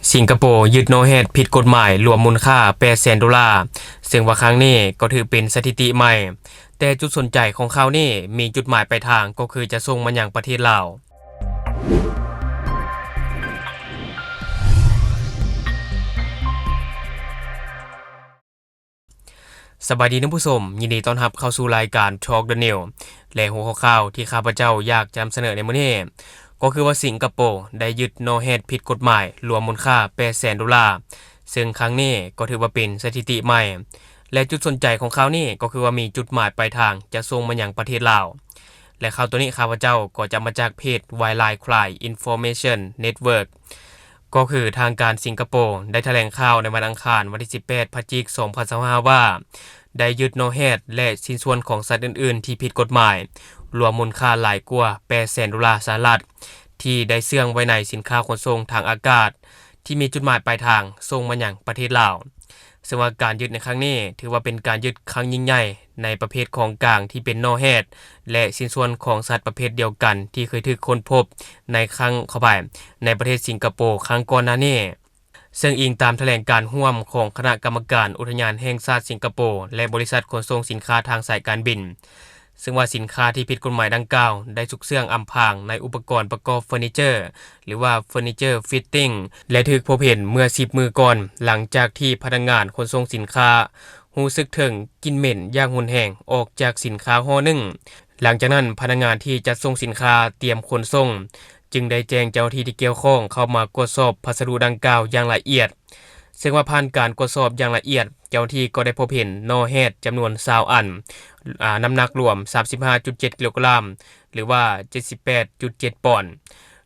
ສິງກະໂປຍຶດນໍແຮດຜິດກົດໝາຍລວມມູນຄ່າແປດແສນໂດລາ, ເຊິ່ງວ່າຄັ້ງນີ້ກໍຖືເປັນສະຖິຕິໃໝ່. ແຕ່ຈຸດສົນໃຈຂອງຂ່າວນີ້ມີຈຸດໝາຍປາຍທາງກໍຄືຈະສົ່ງມາຍັງປະເທດລາວ. ສະບາຍດີທ່ານຜູ້ຊົມ, ຍິນດີຕ້ອນຮັບເຂົ້າສູ່ລາຍການ Talk the News ແລະ ຫົວຂໍ້ຂ່າວທີ່ຂ້າພະເຈົ້າຢາກຈະນຳສະເໜີໃນມື້ນີ້ ກໍຄືວ່າສິງກະໂປໄດ້ຍຶດນໍແຮດຜິດກົດໝາຍລວມມູນຄ່າແປດແສນໂດລາ, ເຊິ່ງຄັ້ງນີ້ກໍຖືວ່າເປັນສະຖິຕິໃໝ່ ແລະ ຈຸດສົນໃຈຂອງຂ່າວນີ້ກໍຄືວ່າມີຈຸດໝາຍປາຍທາງຈະສົ່ງມາຍັງປະເທດລາວ. ແລະ ຂ່າວໂຕນີ້ຂ້າພະເຈົ້າກໍຈະມາຈາກເພຈ Wildlife Crime Information Network ກໍຄືທາງການສິງກະໂປໄດ້ຖະແຫຼງຂ່າວໃນວັນອັງຄານ ວັນທີສິບແປດ ພະຈິກ ສອງພັນຊາວຫ້າ ວ່າ ໄດ້ຍຶດນໍແຮດ ແລະ ຊິ້ນສ່ວນຂອງສັດອື່ນໆທີ່ຜິດກົດໝາຍ ລວມມູນຄ່າຫຼາຍກວ່າແປດແສນໂດລາສະຫະລັດ ທີ່ໄດ້ເຊື່ອງໄວ້ໃນສິນຄ້າຂົນສົ່ງທາງອາກາດ ທີ່ມີຈຸດໝາຍປາຍທາງສົ່ງມາຍັງປະເທດລາວ. ເຊິ່ງວ່າການຍຶດໃນຄັ້ງນີ້ຖືວ່າເປັນການຍຶດຄັ້ງຍິ່ງໃຫຍ່ໃນປະເພດຂອງກາງທີ່ເປັນນໍແຮດ ແລະ ຊິ້ນສ່ວນຂອງສັດປະເພດດຽວກັນທີ່ເຄີຍຖືກຄົ້ນພົບໃນຄັ້ງ ຂໍອະໄພ ໃນປະເທດສິງກະໂປຄັ້ງກ່ອນໜ້ານີ້. ເຊິ່ງອີງຕາມຖະແຫຼງການຮ່ວມຂອງຄະນະກຳມະການອຸທະຍານແຫ່ງຊາດສິງກະໂປ ແລະ ບໍລິສັດຂົນສົ່ງສິນຄ້າທາງສາຍການບິນ, ເຊິ່ງວ່າສິນຄ້າທີ່ຜິດກົດໝາຍດັ່ງກ່າວໄດ້ຊຸກເຊື່ອງອຳພາງໃນອຸປະກອນປະກອບເຟີນີເຈີ ຫຼືວ່າ furniture fitting ແລະ ຖືກພົບເຫັນເມື່ອສິບມື້ກ່ອນ, ຫຼັງຈາກທີ່ພະນັກງານຂົນສົ່ງສິນຄ້າຮູ້ສຶກເຖິງກິ່ນເໝັນຢ່າງຮຸນແຮງອອກຈາກສິນຄ້າຫໍ່ໜຶ່ງ. ຫຼັງຈາກນັ້ນ, ພະນັກງານທີ່ຈັດສົ່ງສິນຄ້າຕຽມຂົນສົ່ງ ຈຶ່ງໄດ້ແຈ້ງເຈົ້າໜ້າທີ່ທີ່ກ່ຽວຂ້ອງເຂົ້າມາກວດສອບພັດສະດຸດັ່ງກ່າວຢ່າງລະອຽດ. ເຊິ່ງວ່າຜ່ານການກວດສອບຢ່າງລະອຽດ, ເຈົ້າໜ້າທີ່ກໍໄດ້ພົບເຫັນນໍແຮດຈຳນວນຊາວອັນ, ອາ, ນ້ຳໜັກລວມສາມສິບຫ້າຈຸດເຈັດກິໂລກຣາມ ຫຼືວ່າເຈັດສິບແປດຈຸດເຈັດປອນ.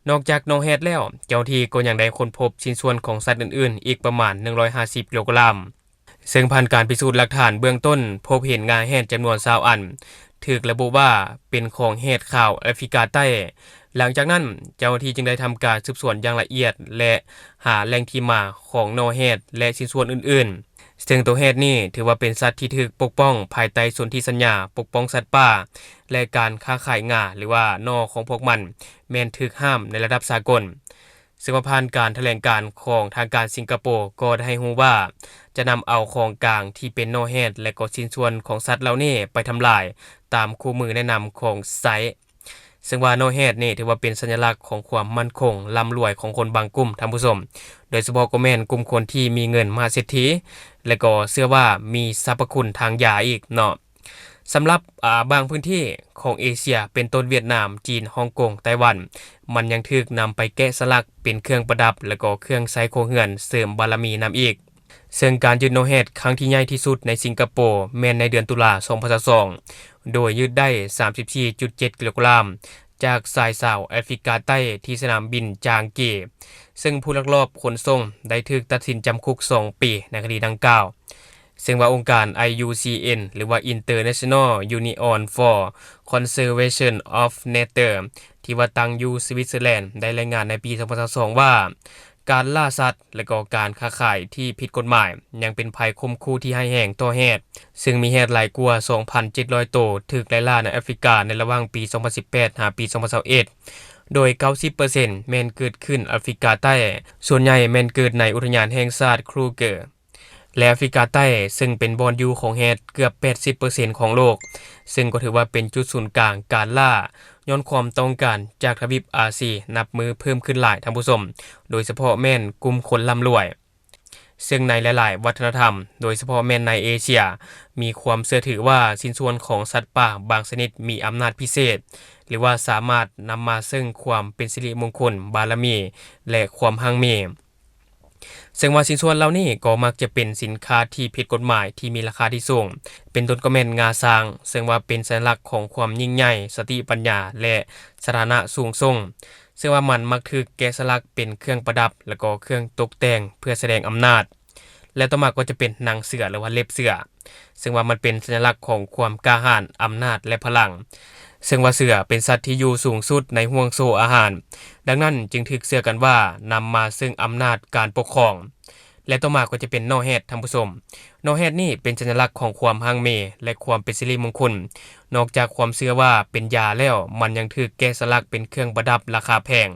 ນອກຈາກນໍແຮດແລ້ວ, ເຈົ້າໜ້າທີ່ກໍຍັງໄດ້ຄົ້ນພົບຊິ້ນສ່ວນຂອງສັດອື່ນໆອີກປະມານໜຶ່ງຮ້ອຍຫ້າສິບກິໂລກຣາມ. ເຊິ່ງຜ່ານການພິສູດຫຼັກຖານເບື້ອງຕົ້ນ, ພົບເຫັນງ່າແຮດຈຳນວນຊາວອັນ, ຖືກລະບຸວ່າເປັນຂອງແຮດຂາວແອຟຣິກາໃຕ້. ຫຼັງຈາກນັ້ນ, ເຈົ້າໜ້າທີ່ຈຶ່ງໄດ້ທຳການສືບສວນຢ່າງລະອຽດ ແລະ ຫາແຫຼ່ງທີ່ມາຂອງນໍແຮດ ແລະ ຊິ້ນສ່ວນອື່ນໆ. ເຊິ່ງໂຕແຮດນີ້ຖືວ່າເປັນສັດທີ່ຖືກປົກປ້ອງພາຍໃຕ້ສົນທິສັນຍາປົກປ້ອງສັດປ່າ ແລະ ການຄ້າຂາຍງາ ຫຼືວ່າໜໍ່ຂອງພວກມັນແມ່ນຖືກຫ້າມໃນລະດັບສາກົນ. ເຊິ່ງວ່າຜ່ານການຖະແຫຼງການຂອງທາງການສິງກະໂປກໍໄດ້ໃຫ້ຮູ້ວ່າ ຈະນຳເອົາຂອງກາງທີ່ເປັນນໍແຮດ ແລະ ກໍຊິ້ນສ່ວນຂອງສັດເຫຼົ່ານີ້ໄປທຳລາຍຕາມຄູ່ມືແນະນຳຂອງໄຊ. ເຊິ່ງວ່ານໍແຮດນີ້ຖືວ່າເປັນສັນຍະລັກຂອງຄວາມໝັ້ນຄົງ, ລ່ຳລວຍຂອງຄົນບາງກຸ່ມ, ທ່ານຜູ້ຊົມ, ໂດຍສະເພາະກໍແມ່ນກຸ່ມຄົນທີ່ມີເງິນມະຫາເສດຖີ ແລະ ກໍເຊື່ອວ່າມີສັບພະຄຸນທາງຢາອີກເນາະ. ສຳລັບ, ອາ, ບາງພື້ນທີ່ຂອງເອເຊຍ ເປັນຕົ້ນຫວຽດນາມ, ຈີນ, ຮ່ອງກົງ, ໄຕ້ຫວັນ, ມັນຍັງຖືກນຳໄປແກະສະຫຼັກເປັນເຄື່ອງປະດັບ ແລະ ກໍເຄື່ອງໃຊ້ຄົວເຮືອນເສີມບາລະມີນຳອີກ. ເຊິ່ງການຍຶດນໍແຮດຄັ້ງທີ່ໃຫຍ່ທີ່ສຸດໃນສິງກະໂປ ແມ່ນໃນເດືອນຕຸລາ ສອງພັນຊາວສອງ ໂດຍຍຶດໄດ້ ສາມສິບສີ່ຈຸດເຈັດກິໂລກຣາມ ຈາກຊາຍຊາວແອຟຣິກາໃຕ້ທີ່ສະໜາມບິນຈາງເກ, ເຊິ່ງຜູ້ລັກລອບຂົນສົ່ງໄດ້ຖືກຕັດສິນຈຳຄຸກສອງປີໃນຄະດີດັ່ງກ່າວ. ເຊິ່ງວ່າອົງການ IUCN ຫຼືວ່າ International Union for Conservation of Nature ທີ່ວ່າຕັ້ງຢູ່ສະວິດເຊີແລນ ໄດ້ລາຍງານໃນປີສອງພັນຊາວສອງວ່າ ການລ່າສັດ ແລະ ກໍການຄ້າຂາຍທີ່ຜິດກົດໝາຍ ຍັງເປັນໄພຂົ່ມຂູ່ທີ່ຮ້າຍແຮງຕໍ່ແຮດ, ເຊິ່ງມີແຮດຫຼາຍກວ່າສອງພັນເຈັດຮ້ອຍໂຕຖືກໄລ່ລ່າໃນແອຟຣິກາໃນລະຫວ່າງປີສອງພັນສິບແປດ ຫາປີສອງພັນຊາວເອັດ ໂດຍເກົ້າສິບເປີເຊັນແມ່ນເກີດຂຶ້ນແອຟຣິກາໃຕ້, ສ່ວນໃຫຍ່ແມ່ນເກີດໃນອຸທະຍານແຫ່ງຊາດ Kruger ແລະ ອາຟຣິກາໃຕ້, ເຊິ່ງເປັນບ່ອນຢູ່ຂອງແຮດເກືອບແປດສິບເປີເຊັນຂອງໂລກ, ເຊິ່ງກໍຖືວ່າເປັນຈຸດສູນກາງການລ່າ ຍ້ອນຄວາມຕ້ອງການຈາກທະວີບອາຊີນັບມື້ເພີ່ມຂຶ້ນຫຼາຍ, ທ່ານຜູ້ຊົມ, ໂດຍສະເພາະແມ່ນກຸ່ມຄົນລ່ຳລວຍ. ເຊິ່ງໃນຫຼາຍໆວັດທະນະທຳ, ໂດຍສະເພາະແມ່ນໃນເອເຊຍ, ມີຄວາມເຊື່ອຖືວ່າຊິ້ນສ່ວນຂອງສັດປ່າບາງຊະນິດມີອຳນາດພິເສດ, ຫຼືວ່າສາມາດນຳມາເຊິ່ງຄວາມເປັນສິລິມົງຄົນ, ບາລະມີ ແລະ ຄວາມຮັ່ງມີ. ເຊິ່ງວ່າຊິ້ນສ່ວນເຫຼົ່ານີ້ກໍມັກຈະເປັນສິນຄ້າທີ່ຜິດກົດໝາຍທີ່ມີລາຄາທີ່ສູງ, ເປັນຕົ້ນກໍແມ່ນງາຊ້າງ, ເຊິ່ງວ່າເປັນສັນຍະລັກຂອງຄວາມຍິ່ງໃຫຍ່, ສະຕິປັນຍາ ແລະ ສະຖານະສູງສົ່ງ, ເຊິ່ງວ່າມັນມັກຖືກແກະສະຫຼັກເປັນເຄື່ອງປະດັບ ແລະ ກໍເຄື່ອງຕົກແຕ່ງເພື່ອສະແດງອຳນາດ, ແລະ ຕໍ່ມາກໍຈະເປັນໜັງເສືອ ຫຼືວ່າເລັບເສືອ, ເຊິ່ງວ່າມັນເປັນສັນຍະລັກຂອງຄວາມກ້າຫານ, ອຳນາດ ແລະ ພະລັງ. ເຊິ່ງວ່າເສືອເປັນສັດທີ່ຢູ່ສູງສຸດໃນຫ່ວງໂສ້ອາຫານ, ດັ່ງນັ້ນຈຶ່ງຖືກເຊື່ອກັນວ່ານຳມາເຊິ່ງອຳນາດການປົກຄອງ. ແລະ ຕໍ່ມາກໍຈະເປັນນໍແຮດ, ທ່ານຜູ້ຊົມ. ນໍແຮດນີ້ເປັນສັນຍະລັກຂອງຄວາມຮັ່ງມີ ແລະ ຄວາມເປັນສິລິມົງຄົນ. ນອກຈາກຄວາມເຊື່ອວ່າເປັນຢາແລ້ວ, ມັນຍັງຖືກແກະສະຫຼັກເປັນເຄື່ອງປະດັບລາຄາແພງ.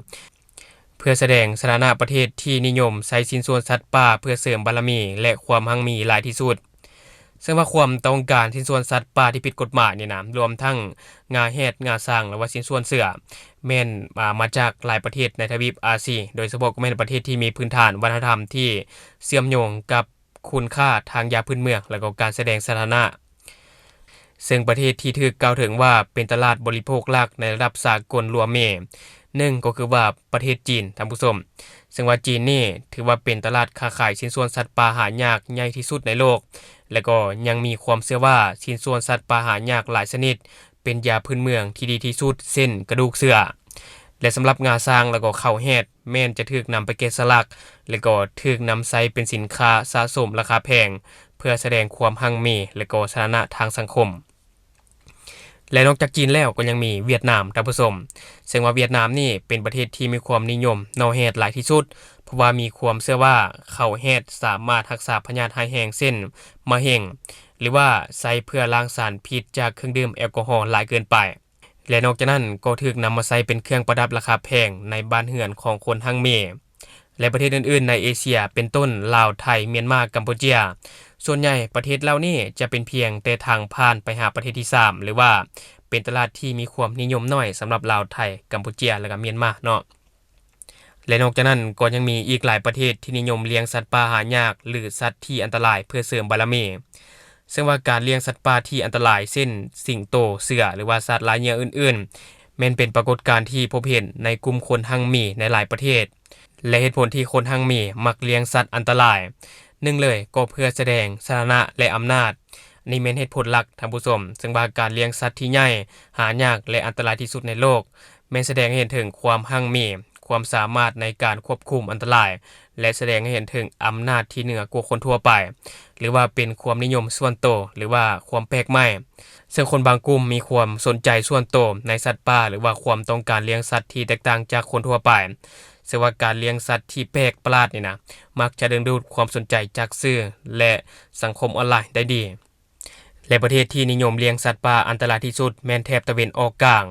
ເພື່ອສະແດງສະຖານະປະເທດທີ່ນິຍົມໃຊ້ຊິ້ນສ່ວນສັດປ່າເພື່ອເສີມບາລະມີ ແລະ ຄວາມຮັ່ງມີຫຼາຍທີ່ສຸດ. ເຊິ່ງວ່າຄວາມຕ້ອງການຊິ້ນສ່ວນສັດປ່າທີ່ຜິດກົດໝາຍນີ້ນະ ລວມທັງງາແຮດ, ງາຊ້າງ ຫຼືວ່າຊິ້ນສ່ວນເສືອ ແມ່ນ ອາ ມາຈາກຫຼາຍປະເທດໃນທະວີບອາຊີ, ໂດຍສະເພາະກໍແມ່ນປະເທດທີ່ມີພື້ນຖານວັດທະນະທຳທີ່ເຊື່ອມໂຍງກັບຄຸນຄ່າທາງຢາພື້ນເມືອງ ແລະ ກໍການສະແດງສະຖານະ. ເຊິ່ງປະເທດທີ່ຖືກກ່າວເຖິງວ່າເປັນຕະຫຼາດບໍລິໂພກຫຼັກໃນລະດັບສາກົນລວມມີ ໜຶ່ງ ກໍຄືວ່າປະເທດຈີນ, ທ່ານຜູ້ຊົມ, ເຊິ່ງວ່າຈີນນີ້ຖືວ່າເປັນຕະຫຼາດຄ້າຂາຍຊິ້ນສ່ວນສັດປ່າຫາຍາກໃຫຍ່ທີ່ສຸດໃນໂລກ ແລະ ກໍຍັງມີຄວາມເຊື່ອວ່າຊິ້ນສ່ວນສັດປ່າຫາຍາກຫຼາຍຊະນິດເປັນຢາພື້ນເມືອງທີ່ດີທີ່ສຸດ ເຊັ່ນ ກະດູກເສືອ. ແລະ ສຳລັບງາຊ້າງ ແລະ ກໍເຂົ້າແຮດ ແມ່ນຈະຖືກນຳໄປແກະສະຫຼັກ ແລະ ກໍຖືກນຳໃຊ້ເປັນສິນຄ້າສະສົມລາຄາແພງ ເພື່ອສະແດງຄວາມຮັ່ງມີ ແລະ ກໍສະຖານະທາງສັງຄົມ. ແລະ ນອກຈາກຈີນແລ້ວ ກໍຍັງມີຫວຽດນາມ, ທ່ານຜູ້ຊົມ, ເຊິ່ງວ່າຫວຽດນາມນີ້ເປັນປະເທດທີ່ມີຄວາມນິຍົມໜໍ່ແຮດຫຼາຍທີ່ສຸດ ເພາະວ່າມີຄວາມເຊື່ອວ່າເຂົ້າແຮດສາມາດຮັກສາພະຍາດຮ້າຍແຮງ ເຊັ່ນ ມະເຮັງ ຫຼືວ່າໃຊ້ເພື່ອລ້າງສານພິດຈາກເຄື່ອງດື່ມແອລກໍຮໍຫຼາຍເກີນໄປ. ແລະ ນອກຈາກນັ້ນກໍຖືກນຳມາໃຊ້ເປັນເຄື່ອງປະດັບລາຄາແພງໃນບ້ານເຮືອນຂອງຄົນຮັ່ງມີ ແລະ ປະເທດອື່ນໆໃນເອເຊຍ ເປັນຕົ້ນ ລາວ, ໄທ, ມຽນມາ, ກຳປູເຈຍ. ສ່ວນໃຫຍ່ປະເທດເຫຼົ່ານີ້ຈະເປັນພຽງແຕ່ທາງຜ່ານໄປຫາປະເທດທີສາມ ຫຼືວ່າເປັນຕະຫຼາດທີ່ມີຄວາມນິຍົມໜ້ອຍສຳລັບລາວ, ໄທ, ກຳປູເຈຍ ແລະ ກໍມຽນມາເນາະ. ແລະ ນອກຈາກນັ້ນກໍຍັງມີອີກຫຼາຍປະເທດທີ່ນິຍົມລ້ຽງສັດປ່າຫາຍາກ ຫຼື ສັດທີ່ອັນຕະລາຍເພື່ອເສີມບາລະມີ. ເຊິ່ງວ່າການລ້ຽງສັດປ່າທີ່ອັນຕະລາຍ ເຊັ່ນ ສິງໂຕ, ເສືອ ຫຼືວ່າສັດລາຍເຫຍື່ອອື່ນໆ ແມ່ນເປັນປາກົດການທີ່ພົບເຫັນໃນກຸ່ມຄົນຮັ່ງມີໃນຫຼາຍປະເທດ. ແລະ ເຫດຜົນທີ່ຄົນຮັ່ງມີມັກລ້ຽງສັດອັນຕະລາຍ ໜຶ່ງເລີຍກໍເພື່ອສະແດງສະຖານະ ແລະ ອຳນາດ. ນີ້ແມ່ນເຫດຜົນຫຼັກ, ທ່ານຜູ້ຊົມ, ເຊິ່ງວ່າການລ້ຽງສັດທີ່ໃຫຍ່, ຫາຍາກ ແລະ ອັນຕະລາຍທີ່ສຸດໃນໂລກ ແມ່ນສະແດງໃຫ້ເຫັນເຖິງຄວາມຮັ່ງມີ, ຄວາມສາມາດໃນການຄວບຄຸມອັນຕະລາຍ ແລະ ສະແດງໃຫ້ເຫັນເຖິງອຳນາດທີ່ເໜືອກວ່າຄົນທົ່ວໄປ ຫຼືວ່າເປັນຄວາມນິຍົມສ່ວນໂຕ ຫຼືວ່າຄວາມແປກໃໝ່. ເຊິ່ງຄົນບາງກຸ່ມມີຄວາມສົນໃຈສ່ວນໂຕໃນສັດປ່າ ຫຼືວ່າຄວາມຕ້ອງການລ້ຽງສັດທີ່ແຕກຕ່າງຈາກຄົນທົ່ວໄປ. ເຊິ່ງວ່າການລ້ຽງສັດທີ່ແປກປະຫຼາດນີ້ນະ ມັກຈະດຶງດູດຄວາມສົນໃຈຈາກສື່ ແລະ ສັງຄົມອອນລາຍໄດ້ດີ. ແລະ ປະເທດທີ່ນິຍົມລ້ຽງສັດປ່າອັນຕະລາຍທີ່ສຸດແມ່ນແຖບຕາເວັນອອກກາງ,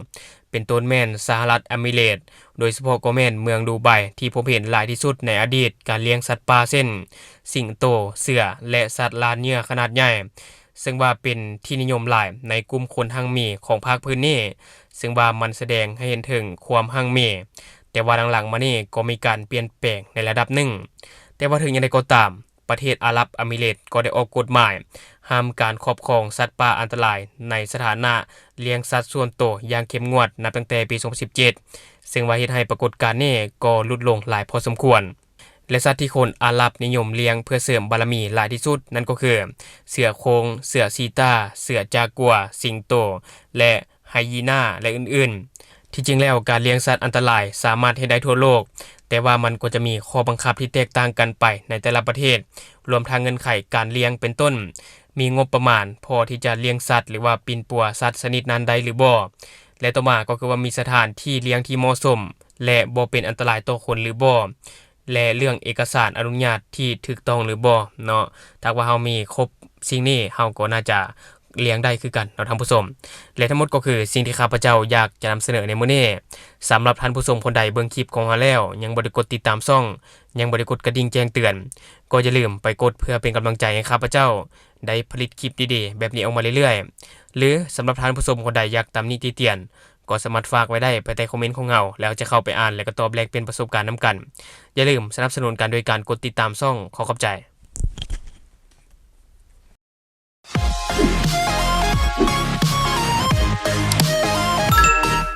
ເປັນຕົ້ນແມ່ນສະຫະລັດອາເມລິກາ, ໂດຍສະເພາະກໍແມ່ນເມືອງດູໄບ ທີ່ພົບເຫັນຫຼາຍທີ່ສຸດໃນອະດີດການລ້ຽງສັດປ່າ ເຊັ່ນ ສິງໂຕ, ເສືອ ແລະ ສັດລານເຫຍື່ອຂະໜາດໃຫຍ່, ເຊິ່ງວ່າເປັນທີ່ນິຍົມຫຼາຍໃນກຸ່ມຄົນຮັ່ງມີຂອງພາກພື້ນນີ້, ເຊິ່ງວ່າມັນສະແດງໃຫ້ເຫັນເຖິງຄວາມຮັ່ງມີ. ແຕ່ວ່າຫຼັງໆມານີ້ກໍມີການປ່ຽນແປງໃນລະດັບໜຶ່ງ. ແຕ່ວ່າເຖິງຢ່າງໃດກໍຕາມ, ປະເທດອາຣັບອາເມເຣດກໍໄດ້ອອກກົດໝາຍຫ້າມການຄອບຄອງສັດປ່າອັນຕະລາຍໃນສະຖານະລ້ຽງສັດສ່ວນໂຕຢ່າງເຂັ້ມງວດນັບຕັ້ງແຕ່ປີສອງພັນສິບເຈັດ ເຊິ່ງວ່າເຮັດໃຫ້ປາກົດການນີ້ກໍຫຼຸດລົງຫຼາຍພໍສົມຄວນ. ແລະ ສັດທີ່ຄົນອາຣັບນິຍົມລ້ຽງເພື່ອເສີມບາລະມີຫຼາຍທີ່ສຸດນັ້ນກໍຄື ເສືອໂຄ່ງ, ເສືອຊີຕາ, ເສືອຈາກົວ, ສິງໂຕ ແລະ ໄຮຢີນາ ແລະ ອື່ນໆ. ທີ່ຈິງແລ້ວ ການລ້ຽງສັດອັນຕະລາຍສາມາດເຮັດໄດ້ທົ່ວໂລກ, ແຕ່ວ່າມັນກໍຈະມີຂໍ້ບັງຄັບທີ່ແຕກຕ່າງກັນໄປໃນແຕ່ລະປະເທດ, ລວມທັງເງື່ອນໄຂການລ້ຽງເປັນຕົ້ນ ມີງົບປະມານພໍທີ່ຈະລ້ຽງສັດ ຫຼືວ່າປິ່ນປົວສັດຊະນິດນັ້ນໄດ້ຫຼືບໍ່ ແລະ ຕໍ່ມາກໍຄືວ່າມີສະຖານທີ່ລ້ຽງທີ່ເໝາະສົມ ແລະ ບໍ່ເປັນອັນຕະລາຍຕໍ່ຄົນຫຼືບໍ່ ແລະ ເລື່ອງເອກະສານອະນຸຍາດທີ່ຖືກຕ້ອງຫຼືບໍ່ເນາະ. ຖ້າວ່າເຮົາມີຄົບສິ່ງນີ້ ເຮົາກໍໜ້າຈະລ້ຽງໄດ້ຄືກັນເນາະທ່ານຜູ້ຊົມ. ແລະ ທັງໝົດກໍຄືສິ່ງທີ່ຂ້າພະເຈົ້າຢາກຈະນຳສະເໜີໃນມື້ນີ້. ສຳລັບທ່ານຜູ້ຊົມຄົນໃດເບິ່ງຄລິບຂອງເຮົາແລ້ວ ຍັງບໍ່ໄດ້ກົດຕິດຕາມຊ່ອງ, ຍັງບໍ່ໄດ້ກົດກະດິ່ງແຈ້ງເຕືອນ, ກໍຢ່າລືມໄປກົດເພື່ອເປັນກຳລັງໃຈໃຫ້ຂ້າພະເຈົ້າໄດ້ຜະລິດຄລິບດີໆແບບນີ້ອອກມາເລື້ອຍໆ. ຫຼື ສຳລັບທ່ານຜູ້ຊົມຄົນໃດຢາກຕຳໜິຕິຕຽນ ກໍສາມາດຝາກໄວ້ໄດ້ພາຍໃຕ້ຄອມເມັນຂອງເຮົາ ແລ້ວເຮົາຈະເຂົ້າໄປອ່ານ ແລະ ກໍຕອບແລກປ່ຽນປະສົບການນຳກັນ. ຢ່າລືມສະໜັບສະໜູນກັນໂດຍການກົດຕິດຕາມຊ່ອງ. ຂໍຂອບໃຈ.